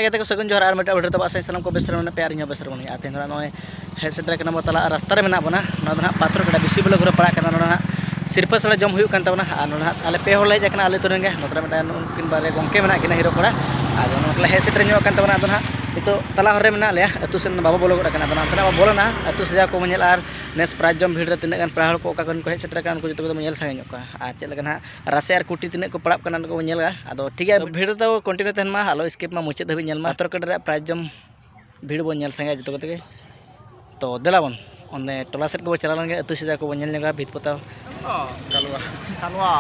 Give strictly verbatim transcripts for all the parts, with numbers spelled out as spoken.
ᱜᱟᱛᱮ ᱠᱚ, ᱥᱟᱹᱜᱩᱱ ᱡᱚᱦᱟᱨ ᱟᱨ ᱢᱤᱫᱴᱟᱝ ᱵᱷᱤᱰᱤᱭᱳ ᱨᱮ ᱛᱟᱵᱚ ᱟᱥᱟᱧ ᱥᱟᱱᱟᱢ ᱠᱚ ᱵᱮᱥ ᱨᱮ ᱢᱮᱱᱟᱜ ᱯᱮᱭᱟ ᱟᱨ ᱤᱧ ᱦᱚᱸ ᱵᱮᱥ ᱨᱮ ᱢᱮᱱᱟᱹᱧᱟ᱾ ᱟᱨ ᱛᱮᱦᱮᱧ ᱫᱚ ᱱᱟᱦᱟᱜ ᱱᱚᱜᱼᱚᱭ ᱦᱮᱡ ᱥᱮᱴᱮᱨ ᱠᱟᱱᱟ ᱵᱚ ᱛᱟᱞᱟ ᱨᱟᱥᱛᱟ ᱨᱮ ᱢᱮᱱᱟᱜ ᱵᱚᱱᱟ᱾ ᱱᱚᱣᱟ ᱫᱚ ᱱᱟᱦᱟᱜ ᱯᱟᱛᱨᱚ ᱜᱟᱰᱟ ᱵᱤᱥᱤ ᱵᱞᱚᱠ ᱨᱮ ᱯᱟᱲᱟᱜ ᱠᱟᱱᱟ᱾ ᱱᱚᱰᱮ ᱱᱟᱦᱟᱜ ᱥᱤᱨᱯᱟᱹ ᱥᱟᱲᱟ ᱡᱚᱢ ᱦᱩᱭᱩᱜ ᱠᱟᱱ ᱛᱟᱵᱚᱱᱟ ᱟᱨ ᱱᱚᱰᱮ ᱱᱟᱦᱟᱜ ᱟᱞᱮ ᱯᱮ ᱦᱚᱲ ᱞᱮ ᱦᱮᱡ ᱟᱠᱟᱱᱟ ᱟᱹᱛᱩ ᱨᱮᱱ ᱜᱮ᱾ ᱱᱚᱛᱮ ᱨᱮ ᱢᱤᱫᱴᱟᱝ ᱩᱱᱠᱤᱱ ᱵᱟᱨᱭᱟ ᱜᱚᱢᱠᱮ ᱢᱮᱱᱟᱜ ᱠᱤᱱᱟ ᱦᱤᱨᱳ ᱠᱚᱲᱟ᱾ ᱟᱫᱚ ᱱᱚᱰᱮ ᱞᱮ ᱦᱮᱡ ᱥᱮᱴᱮᱨ ᱧᱚᱜ ᱟᱠᱟᱱ ᱛᱟᱵᱚᱱᱟ᱾ ᱟᱫᱚ ᱱᱟᱦᱟᱜ ᱱᱤᱛᱚᱜ ᱛᱟᱞᱟ ᱦᱚᱨ ᱨᱮ ᱢᱮᱱᱟᱜ ᱞᱮᱭᱟ, ᱟᱹᱛᱩ ᱥᱮᱱ ᱵᱟᱵᱚ ᱵᱚᱞᱚ ᱜᱚᱫ ᱟᱠᱟᱱᱟ᱾ ᱟᱫᱚ ᱱᱟᱦᱟᱜ ᱚᱱᱛᱮ ᱱᱟᱜ ᱵᱚ ᱵᱚᱞᱚᱱᱟ, ᱟᱹᱛᱩ ᱥᱟᱡᱟᱣ ᱠᱚᱵᱚ ᱧᱮᱞᱟ ᱟᱨ ᱱᱮᱥ ᱯᱨᱟᱭᱤᱡᱽ ᱡᱚᱢ ᱵᱷᱤᱲ ᱨᱮ ᱛᱤᱱᱟᱹᱜ ᱜᱟᱱ ᱯᱮᱲᱟ ᱦᱚᱲ ᱠᱚ ᱚᱠᱟ ᱠᱷᱚᱱ ᱠᱚ ᱦᱮᱡ ᱥᱮᱴᱮᱨ ᱟᱠᱟᱱᱟ, ᱩᱱᱠᱩ ᱡᱚᱛᱚ ᱠᱚ ᱧᱮᱞ ᱥᱟᱸᱜᱮ ᱧᱚᱜ ᱠᱚᱣᱟ᱾ ᱟᱨ ᱪᱮᱫ ᱞᱮᱠᱟ ᱱᱟᱦᱟᱜ ᱨᱟᱥᱮ ᱟᱨ ᱠᱩᱴᱤ ᱛᱤᱱᱟᱹᱜ ᱠᱚ ᱯᱟᱲᱟᱜ ᱠᱟᱱᱟ, ᱚᱱᱟ ᱠᱚᱵᱚᱱ ᱧᱮᱞᱟ᱾ ᱟᱫᱚ ᱴᱷᱤᱠ ᱜᱮᱭᱟ, ᱵᱷᱤᱲ ᱫᱚ ᱠᱚᱱᱴᱤᱱᱤᱭᱩ ᱛᱟᱦᱮᱱ ᱢᱟ, ᱟᱞᱚ ᱥᱠᱤᱯ ᱢᱟ, ᱢᱩᱪᱟᱹᱫ ᱫᱷᱟᱹᱵᱤᱡ ᱧᱮᱞ ᱢᱟ᱾ ᱯᱟᱛᱨᱚ ᱠᱟᱴᱟ ᱨᱮᱭᱟᱜ ᱯᱨᱟᱭᱤᱡᱽ ᱡᱚᱢ ᱵᱷᱤᱲ ᱵᱚᱱ ᱧᱮᱞ ᱥᱟᱸᱜᱮᱭᱟ ᱡᱚᱛᱚ ᱠᱚᱛᱮ ᱜᱮ᱾ ᱛᱚ ᱫᱮᱞᱟ ᱵᱚᱱ ᱚᱸᱰᱮ ᱴᱚᱞᱟ ᱥᱮᱫ ᱜᱮᱵᱚᱱ ᱪᱟᱞᱟᱣ ᱞᱮᱱ ᱜᱮ, ᱟᱹᱛᱩ ᱥᱮᱫᱟᱜ ᱠᱚᱵᱚᱱ ᱧᱮᱞ ᱧᱚᱜᱟ, ᱵᱷᱤᱛ ᱯᱚᱛᱟᱣ᱾ ᱠᱟᱞᱩᱣᱟ᱾ ᱠᱟᱞᱩᱣᱟ᱾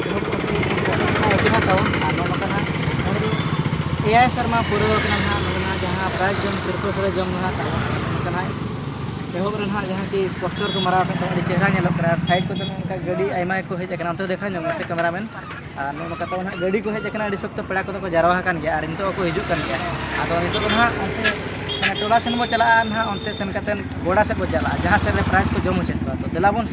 ᱮᱦᱚᱵ ᱠᱟᱛᱮ ᱮᱛᱚᱦᱚᱵ ᱛᱟᱵᱚᱱ ᱟᱨ ᱱᱚᱜᱼᱚ ᱱᱚᱝᱠᱟ ᱱᱟᱦᱟᱜ ᱱᱚᱰᱮ ᱫᱚ ᱮᱭᱟᱭ ᱥᱮᱨᱢᱟ ᱯᱩᱨᱟᱹᱣ ᱠᱟᱱᱟ ᱱᱟᱦᱟᱜ᱾ ᱱᱚᱰᱮ ᱱᱟᱦᱟᱜ ᱡᱟᱦᱟᱸ ᱯᱨᱟᱭᱤᱡᱽ ᱡᱚᱢ ᱥᱤᱨᱯᱟᱹ ᱥᱚᱲᱮ ᱡᱚᱢ ᱱᱟᱦᱟᱜ ᱛᱟᱵᱚᱱ, ᱱᱚᱜᱼᱚ ᱱᱚᱝᱠᱟ ᱱᱟᱦᱟᱜ ᱮᱦᱚᱵ ᱨᱮ ᱱᱟᱦᱟᱜ ᱡᱟᱦᱟᱸ ᱠᱤ ᱯᱳᱥᱴᱟᱨ ᱠᱚ ᱢᱟᱨᱟᱣ ᱟᱠᱟᱫ ᱛᱟᱵᱚᱱᱟ, ᱟᱹᱰᱤ ᱪᱮᱦᱨᱟ ᱧᱮᱞᱚᱜ ᱠᱟᱱᱟ᱾ ᱟᱨ ᱥᱟᱭᱤᱰ ᱠᱚᱫᱚ ᱱᱚᱝᱠᱟ ᱜᱟᱹᱰᱤ ᱟᱭᱢᱟ ᱜᱮᱠᱚ ᱦᱮᱡ ᱟᱠᱟᱱᱟ, ᱚᱱᱛᱮ ᱫᱮᱠᱷᱟᱣ ᱧᱚᱜ ᱢᱮᱥᱮ ᱠᱮᱢᱮᱨᱟᱢᱮᱱ᱾ ᱟᱨ ᱱᱚᱜᱼᱚ ᱱᱚᱝᱠᱟ ᱛᱟᱵᱚᱱ ᱱᱟᱦᱟᱜ ᱜᱟᱹᱰᱤ ᱠᱚ ᱦᱮᱡ ᱟᱠᱟᱱᱟ, ᱟᱹᱰᱤ ᱥᱚᱠᱛᱚ ᱯᱮᱲᱟ ᱠᱚᱫᱚ ᱠᱚ ᱡᱟᱨᱣᱟ ᱟᱠᱟᱱ ᱜᱮᱭᱟ ᱟᱨ ᱱᱤᱛᱚᱜ ᱦᱚᱸᱠᱚ ᱦᱤᱡᱩᱜ ᱠᱟᱱ ᱜᱮᱭᱟ᱾ ᱟᱫᱚ ᱱᱤᱛᱚᱜ ᱫᱚ ᱱᱟᱦᱟᱜ ᱚᱱᱛᱮ ᱢᱟᱱᱮ ᱴᱚᱞᱟ ᱥᱮᱱ ᱵᱚ ᱪᱟᱞᱟᱜᱼᱟ ᱱᱟᱦᱟᱜ, ᱚᱱᱛᱮ ᱥᱮᱱ ᱠᱟᱛᱮ ᱜᱚᱰᱟ ᱥᱮᱫ ᱵᱚ ᱪᱟᱞᱟᱜᱼᱟ, ᱡᱟᱦᱟᱸ ᱥᱮᱫ ᱨᱮ ᱯᱨᱟᱭᱤᱡᱽ ᱠᱚ ᱡᱚᱢ ᱦᱚᱪᱚᱭᱮᱫ ᱠᱚᱣᱟ᱾ ᱛᱚ ᱫᱮᱞᱟ ᱵᱚᱱ᱾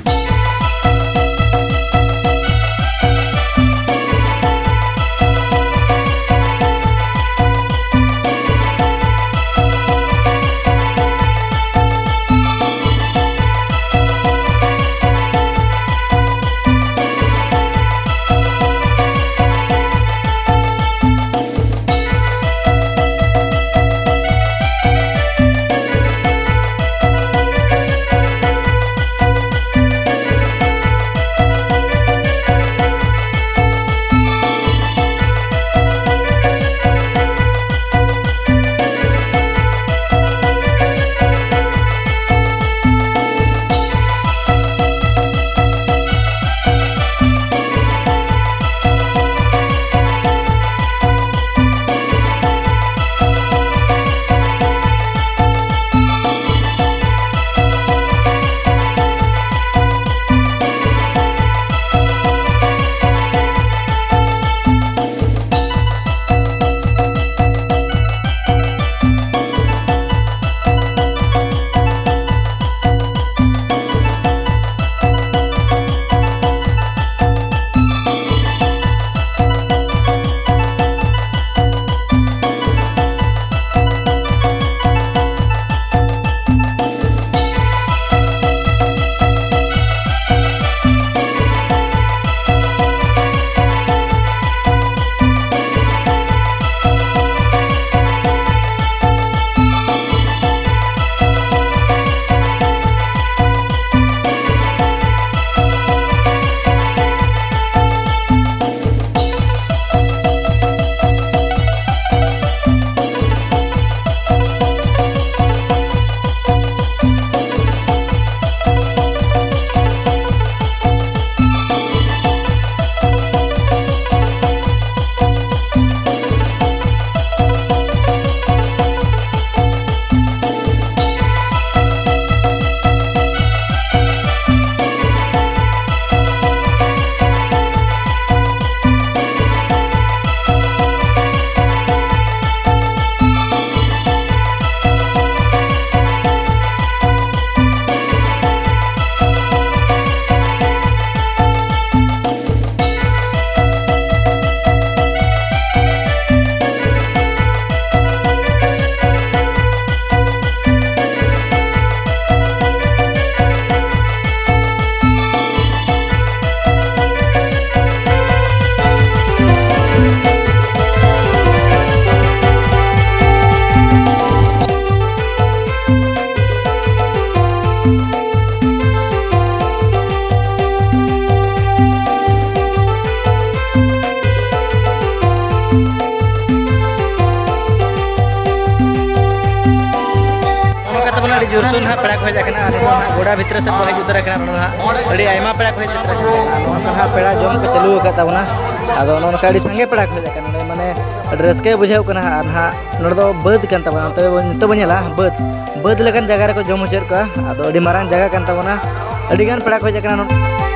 ᱡᱳᱨᱥᱳᱨ ᱱᱟᱦᱟᱜ ᱯᱮᱲᱟ ᱠᱚ ᱦᱮᱡ ᱟᱠᱟᱱᱟ ᱟᱨ ᱱᱤᱛᱚᱜ ᱱᱟᱦᱟᱜ ᱜᱚᱰᱟ ᱵᱷᱤᱛᱨᱤ ᱥᱮᱫ ᱠᱚ ᱦᱮᱡ ᱩᱛᱟᱹᱨ ᱟᱠᱟᱱᱟ᱾ ᱱᱚᱰᱮ ᱱᱟᱦᱟᱜ ᱟᱹᱰᱤ ᱟᱭᱢᱟ ᱯᱮᱲᱟ ᱠᱚ ᱦᱮᱡ ᱥᱮᱴᱮᱨ ᱟᱠᱟᱱᱟ ᱟᱨ ᱱᱚᱜᱼᱚ ᱱᱚᱝᱠᱟ ᱱᱟᱦᱟᱜ ᱯᱮᱲᱟ ᱡᱚᱢ ᱠᱚ ᱪᱟᱹᱞᱩ ᱟᱠᱟᱫ ᱛᱟᱵᱚᱱᱟ᱾ ᱟᱫᱚ ᱱᱚᱜᱼᱚ ᱱᱚᱝᱠᱟ ᱟᱹᱰᱤ ᱥᱟᱸᱜᱮ ᱯᱮᱲᱟ ᱠᱚ ᱦᱮᱡ ᱟᱠᱟᱱᱟ ᱱᱚᱰᱮ, ᱢᱟᱱᱮ ᱟᱹᱰᱤ ᱨᱟᱹᱥᱠᱟᱹ ᱵᱩᱡᱷᱟᱹᱣ ᱠᱟᱱᱟ᱾ ᱟᱨ ᱱᱟᱦᱟᱜ ᱱᱚᱰᱮ ᱫᱚ ᱵᱟᱹᱫᱽ ᱠᱟᱱ ᱛᱟᱵᱚᱱᱟ, ᱱᱚᱛᱮ ᱵᱚᱱ, ᱱᱤᱛᱚᱜ ᱵᱚᱱ ᱧᱮᱞᱟ ᱵᱟᱹᱫᱽ, ᱵᱟᱹᱫᱽ ᱞᱮᱠᱟᱱ ᱡᱟᱭᱜᱟ ᱨᱮᱠᱚ ᱡᱚᱢ ᱦᱚᱪᱚᱭᱮᱫ ᱠᱚᱣᱟ᱾ ᱟᱫᱚ ᱟᱹᱰᱤ ᱢᱟᱨᱟᱝ ᱡᱟᱭᱜᱟ ᱠᱟᱱ ᱛᱟᱵᱚᱱᱟ, ᱟᱹᱰᱤ ᱜᱟᱱ ᱯᱮᱲᱟ ᱠᱚ ᱦᱮᱡ ᱟᱠᱟᱱᱟ ᱱᱚᱰᱮ᱾